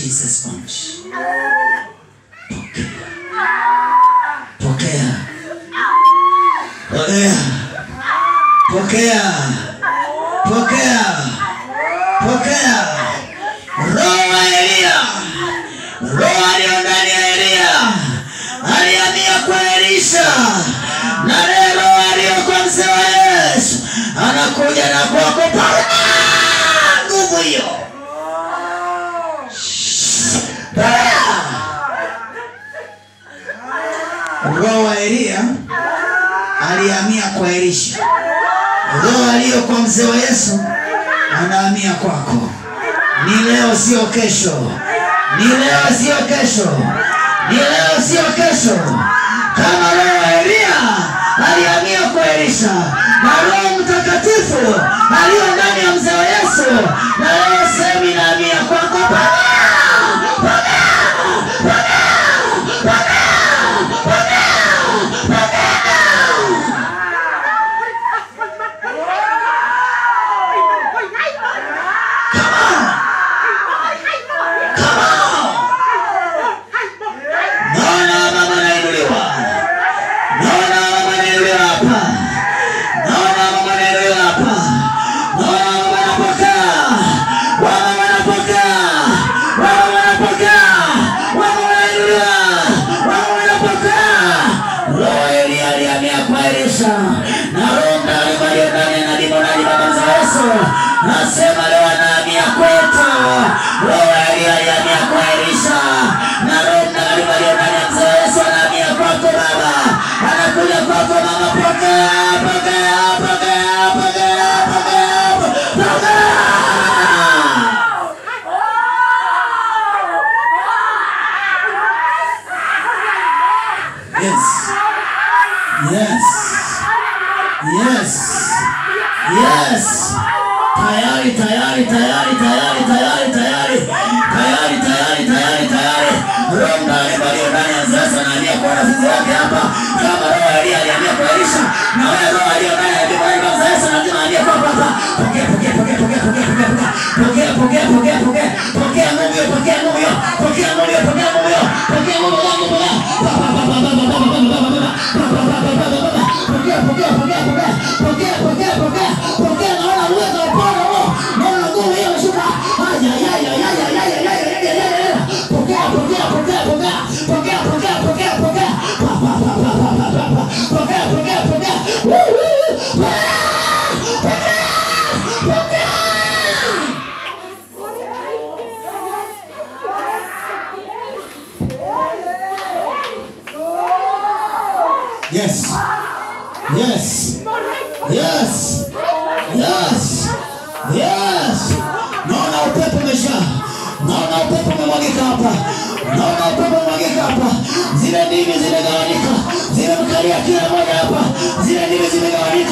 Jesus only. Pokea. Pokea. Pokea. Pokea. Pokea. Roho ya Elia. Roho aliyo ndani ya Elia alihamia kwa Elisha, na leo roho aliyo kwa mzee wa Yesu anakuja na kwako. Nguvu hiyo. Roho wa Elia alihamia kwa Elisha. Roho aliyo kwa mzee wa Yesu anahamia kwako. Ni leo sio kesho. Ni leo sio kesho. Ni leo sio kesho. Kama roho wa Elia alihamia kwa Elisha, na Roho Mtakatifu aliyo ndani ya mzee wa Yesu, na leo sehemu inahamia kwako. Pokea! Pokea! Pokea! Pokea! Pokea! Come on! Come on! Naona mama anainuliwa. Naona mama anainuliwa hapa. Naona mama anainuliwa hapa. Naona mama anapokea. Mama anapokea. Mama anapokea. Mama anainuliwa. Mama anapokea. Roho Elia alihamia kwa Elisha, na Roho Mtakatifu aliye ndani ya Nabii Monadi baba za Yesu nasema leo anahamia kwetu. Roho Elia alihamia kwa Elisha, na Roho Mtakatifu aliye ndani ya mzee Yesu anahamia kwako baba. Anakuja kwako mama. Pokea, pokea, pokea, pokea, pokea, pokea. Yes. Yes. Yes. Yes. Tayari, tayari, tayari, tayari, tayari, tayari. Tayari, tayari, tayari, tayari. Roho Mtakatifu aliye ndani ya Yesu anahamia kwa wanafunzi wake hapa. Kama roho Elia alihamia kwa Elisha, na wewe roho aliyo ndani ya Baba Yesu anahamia kwa hapa. Pokea, pokea, pokea, pokea, pokea, pokea, pokea, pokea, pokea, pokea, pokea nguvu hiyo, pokea nguvu hiyo, pokea nguvu hiyo, pokea nguvu hiyo, pokea nguvu, nguvu, nguvu. Pa pa pa pa pa pa pa pa pa pa pa pa pa pa pa. Pokea, pokea, pokea, pokea, pokea, pokea, pokea, pokea. Naona uwezo wa Bwana huo, naona nguvu hiyo imeshuka. Ay ay ay ay ay ay ay ay ay ay ay. Pokea, pokea, pokea, pokea, pokea, pokea, pokea, pokea. Pa pa pa pa pa pa pa pa. Pokea, pokea, pokea. Woo woo. Pokea, pokea. Yes. Yes. Yes. Yes. Yes. Naona upepo umesha. Naona upepo umemwagika hapa. Naona upepo umemwagika hapa. Zile ndimi zimegawanyika. Zimemkalia kila mmoja hapa. Zile ndimi zimegawanyika.